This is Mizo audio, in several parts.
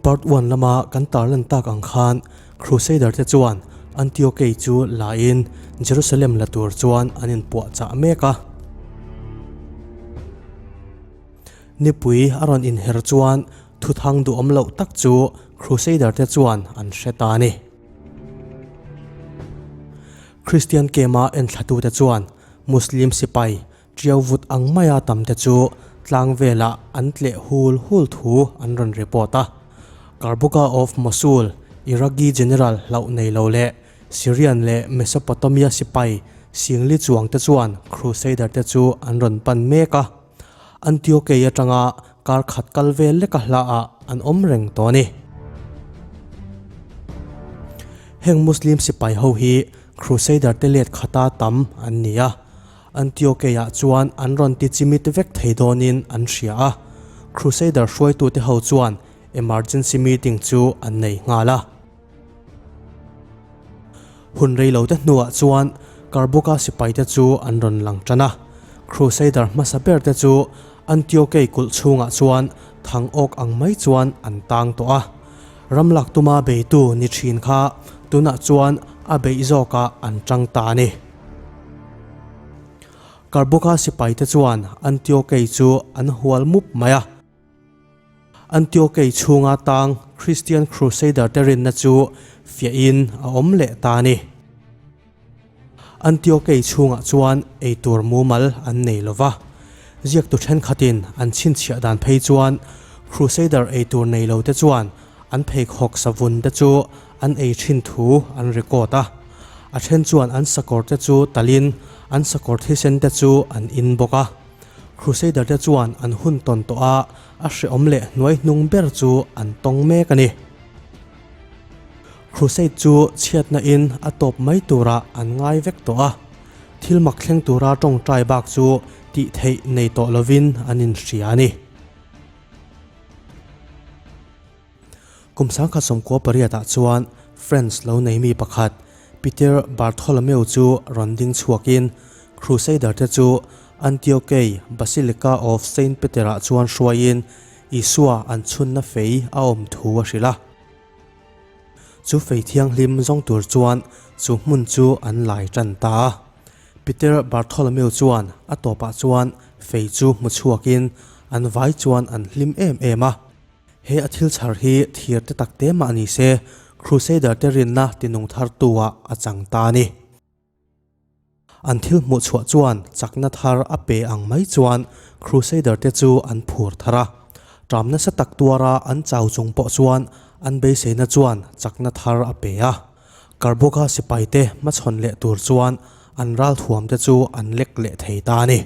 Part One lama kan tarlan tak ang khan Crusader te chuan Antiochei chu la in Jerusalem la tur chuan an inpuahchah mek a. Nipui a rawn inher chuan thuthang duhawm loh tak chu Crusader te chuan an hre ta a ni. Christian camp-a enthlatute chuan Muslim sipai Ṭiau vut ang maia tam te chu tlang velah an tleh hul hul thu an rawn report a. Karbuka of Mosul, Iraqi general hlauh nei lo leh Syrian leh Mesopotamia sipai singli chuang te chuan Crusader te chu an rawn pan mek a. Antiochei atanga kar khat kal vel leka hlaah an awm reng tawh a ni. Heng Muslim sipai ho hi Crusader te let khata tam an ni a. Antiochei-ah chuan an rawn ti chimit vek thei dawnin an hria a, Crusader hruaitute ho chuan emergency meeting chu an nei nghal a. Hun reilote hnuah chuan Karbuka sipaite chu an rawn lang tan a, Crusader hmasa berte chu Antiochei kulh chhungah chuan thang awk ang mai chuan an tang tawh a. Ramlak tuma beitu ni thin kha tunah chuan a beih zawkah an tang ta a ni. Karbuka sipaite chuan Antiokei chu an hual mup mai a. Antiokei chhunga tang Christian Crusader te rinna chu fiahin a awm leh ta a ni. Antiokei chhungah chuan eitur mumal an nei lo va. Ziaktu thenkhatin an chhinchhiah dan phei chuan Crusader eitur nei lo te chuan An pheikhawk savun te chu an ei thin thu an record a, a then chuan an sakawr te chu talin an sakawr thisen te chu an in bawk a. Crusader te chuan an hun tawn tawh a, a hreawm leh hnuai hnung ber chu an tawng mek a ni. Crusade chu chhiatna in a tawp mai turah an ngai vek tawh a, thil mak thleng tura tawngtai bak chu tih theih nei tawh lovin an inhria a ni. Kum 1998 ah chuan France lo nei mi pakhat Peter Bartholomew chu rawn ding chhuakin Crusader te chu Antiochei Basilica of Saint Peter ah chuan hruaiin Isua an chhunna fei a awm thu a hrilh a. Chu fei thianghlim zawng tur chuan chu hmun chu an lai tan ta a. Peter Bartholomew chuan a tawpah chuan fei chu hmu chhuakin an vai chuan an hlim em em a. He a thil chhar hi thir te tak te mah ni se, Crusader te rinna tinung thar tu ah a chang ta a ni. An thil hmuh chhuah chuan chakna thar a pe ang mai chuan Crusader te chu an phur thar a. Ṭam nasa tak tuara an chau chung pawh chuan an beiseina chuan chakna thar a pe a. Karboga sipaite hmachhawn leh tur chuan an ralthuam te chu an lek leh thei ta a ni.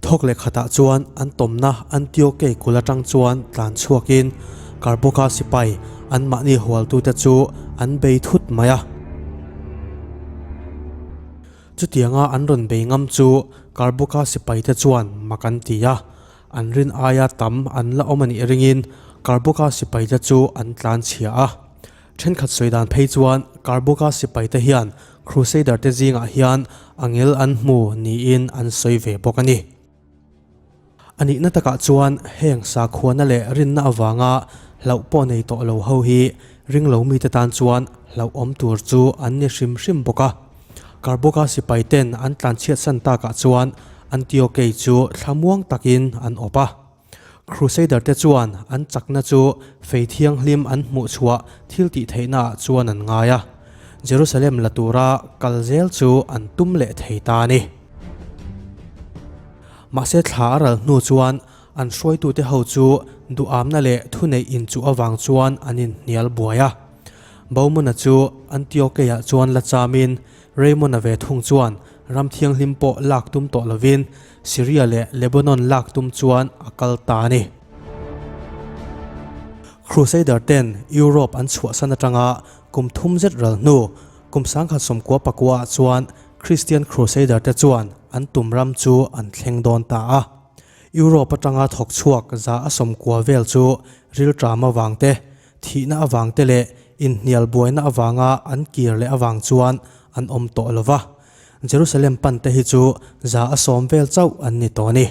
Thawk leh khatah chuan an tawmna Antiokei kul atang chuan tlan chhuakin Karboga sipai anmahni hualtute chu an bei thut mai a. Chutianga an rawn bei ngam chu Karboga sipaite chuan mak an ti a, an rin aia tam an la awm a nih ringin Karboga sipaite chu an tlan chhia a. Thenkhat sawi dan phei chuan Karboga sipaite hian Crusader te zingah hian angel an hmu niin an sawi ve bawk a ni. A nihna takah chuan heng sakhuana leh rinna avanga hlauh pawh nei tawh lo ho hi ringlo mite tan chuan hlauhawm tur chu an ni hrim hrim bawk a. Karboga sipai ten an tlanchhiatsan takah chuan Antiokei chu thlamuang takin an awp a. Crusader te chuan an chakna chu fei thianghlim an hmuh chhuah thil tih theihna ah chuan an ngai a, Jerusalem la tura kal zel chu an tum leh thei ta a ni. Mahse thla a ral hnu chuan an hruaitute ho chu duhamna leh thuneih inchuh avang chuan an inhnial buai a. Beaumont-a chu Antiochei-ah chuan la chamin Raymond-a ve thung chuan ram thianghlim pawh lak tum tawh lovin Syria leh Lebanon lak tum chuan a kal ta a ni. Crusader ten Europe an chhuahsan atanga kum thum zet ral hnu kum 1919 ah chuan Christian Crusader te chuan an tum ram chu an thleng dawn ta a. Europe atanga thawk chhuak 190 vel chu rilṭam avang te, thihna avang te leh inhnial buaina avanga an kir leh avang chuan an awm tawh lo va. Jerusalem pan te hi chu 110 vel chauh an ni tawh a ni.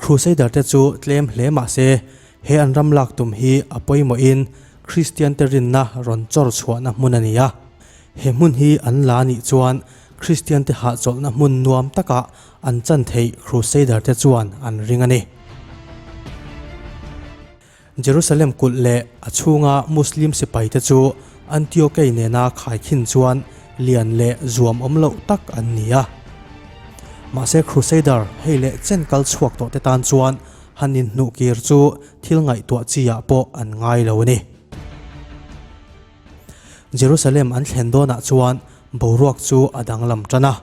Crusader te chu tlem hle mah se, he an ram lak tum hi a pawimawhin Kristian te rinna rawn chawr chhuahna hmun a ni a. He hmun hi an la nih chuan Kristian te hahchawlhna hmun nuam takah an chan theih Crusader te chuan an ring a ni. Jerusalem kulh leh a chhunga Muslim sipaite chu Antiokei nena khaikhin chuan lian leh zuam awm loh tak an ni a. Mahse Crusader hei leh chen kal chhuak tawh te tan chuan han inhnuh kir chu thil ngaihtuah chi ah pawh an ngai lo a ni. Jerusalem an thlen dawnah chuan boruak chu a danglam tan a,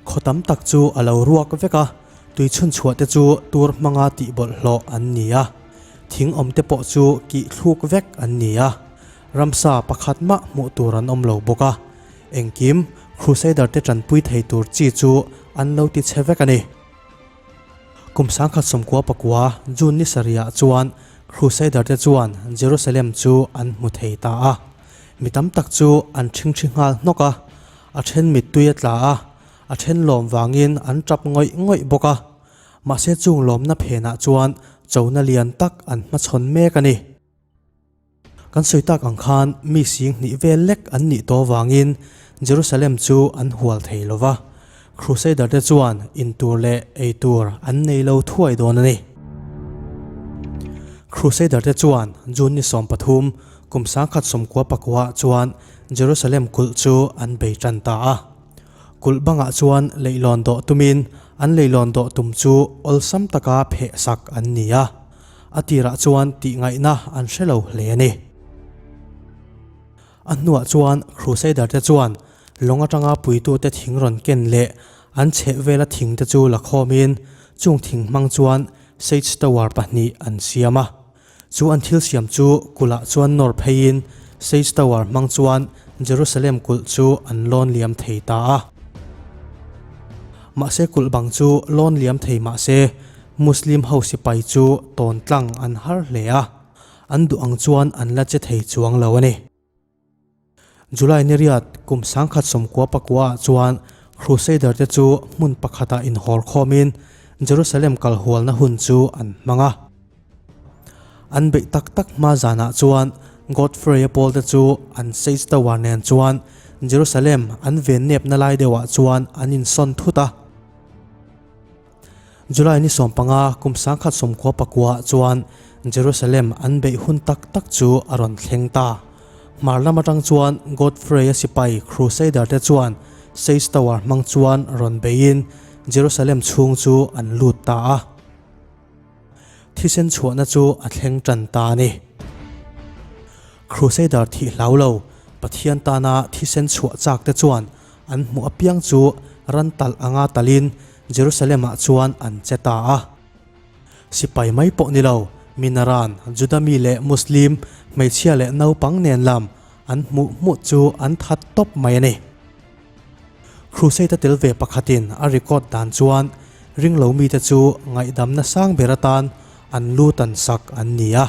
khaw tam tak chu a lo ruak vek a, tui chhunchhuah te chu tur hmanga tih bawlhhlawh an ni a, thing awm te pawh chu kih thluk vek an ni a, ramsa pakhat mah hmuh tur an awm lo bawk a, engkim Crusader te tanpui thei tur chi chu an lo ti chhe vek a ni. Kum 1999 June ni sarihah chuan Crusader te chuan Jerusalem chu an hmu thei ta a. Mi tam tak chu an ṭhingṭhi nghal hnawk a, a ṭhen mittui a tla a, a ṭhen lawm vangin an ṭap ngawih ngawih bawk a. Mahse chung lawmna phenah chuan chona lian tak an hmachhawn mek a ni. Kan sawi tak ang khan mi sing hnih vel lek an nih tawh vangin Jerusalem chu an hual thei lo va, Crusader te chuan in tur leh ei tur an nei lo thuai dawn a ni. Crusader te chuan June ni 13 kum 1999 ah chuan Jerusalem kulh chu an bei tan ta a. Kulh bangah chuan leihlawn dawh tumin an leihlawn dawh tum chu awlsam taka pheh sak an ni a. A tirah chuan tih ngaihna an hre lo hle a ni. A hnuah chuan Crusader te chuan lawng atanga puitute thing rawn ken leh an chheh vela thing te chu la khawmin chung thing hmang chuan Sage Tower pahnih an siam a. Chu an thil siam chu kulhah chuan nawr pheiin Sage Tower hmang chuan Jerusalem kulh chu an lawn liam thei ta a. Mahse kulh bang chu lawn liam thei mahse Muslim ho sipai chu tawn tlang an har hle a, an duh ang chuan an la che thei chuang lo a ni. July ni riat kum 1999 ah chuan Crusader te chu hmun pakhatah inhawr khawmin Jerusalem kal hualna hun chu an hmang a. An beih tak tak hma zanah chuan Godfrey-a pawlte chu an Sage Tower nen chuan Jerusalem an ven nepna lai deuhah chuan an insawn thut a. July ni 15 kum 1999 chuan Jerusalem an beih hun tak tak chu a rawn thleng ta. Hmar lam atang chuan Godfrey-a sipai Crusader te chuan Sage Tower hmang chuan rawn beiin Jerusalem chhung chu an lut ta a. Thisen chhuahna chu a thleng tan ta a ni. Crusader thih hlau lo, Pathian tana thisen chhuah chak te chuan an hmuh apiang chu ran talh anga talhin Jerusalem-ah chuan an che ta a. Sipai mai pawh ni lo, Minaran, Juda mi leh Muslim, hmeichhia leh naupang nen lam an hmuh hmuh chu an that tawp mai a ni. Crusade-a tel ve pakhatin a record dan chuan ringlo mite chu ngaihdamna sang ber atan an lu tan sak an ni a.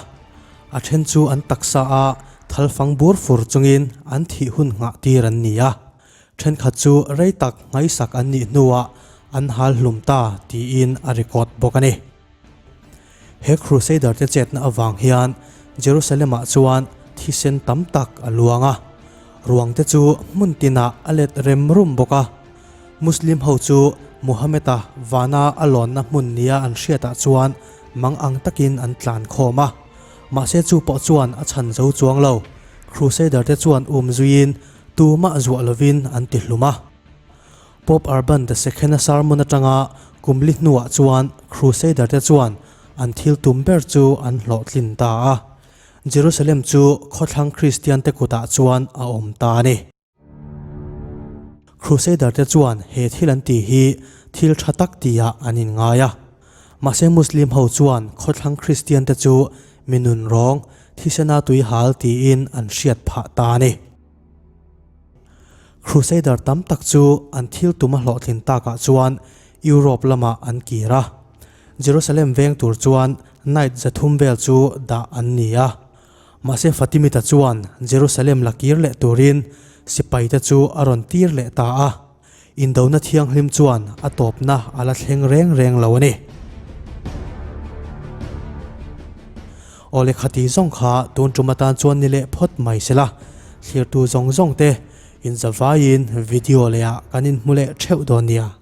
A then chu an taksa a thalfang bur fur chungin an thih hun nghah tir an ni a. Thenkhat chu rei tak nghaisak an nih hnuah an hal hlum ta tiin a record bawk a ni. He Crusader te chetna avang hian Jerusalem-ah chuan thisen tam tak a luang a, ruang te chu hmun tinah a let rem rum bawk a. Muslim ho chu Muhammad-a vana a lawnna hmun nia an hriatah chuan mang ang takin an tlan khawm a. Mahse chu pawh chuan a chhan zo chuang lo. Crusader te chuan um zuiin tumah zuah lovin an ti hlum a. Pope Urban the Second-a sermon atanga kum li hnuah chuan Crusader te chuan an thil tum ber chu an hlawhtlin ta a. Jerusalem chu khawthlang Kristian te kutah chuan a awm ta a ni. Crusader te chuan he thil an tih hi thil tha tak tihah an inngai a. Mahse Muslim ho chuan khawthlang Kristian te chu mi nunrawng, thisena tui hal tiin an hriat phah ta a ni. Crusader tam tak chu an thil tum a hlawhtlin takah chuan Europe lamah an kir a. Jerusalem veng tur chuan Knight 300 vel chu dah an ni a. Mahse Fatimid-a chuan Jerusalem la kir leh turin sipaite chu a rawn tir leh ta a. Indona thianghlim chuan a tawpna a la thleng reng reng lo a ni. Awle khati zawng kha tun tum atan chuan ni leh phawt mai se la, thlirtu zawng zawng te inzavaiin video leh ah kan inhmu leh theuh dawn nia.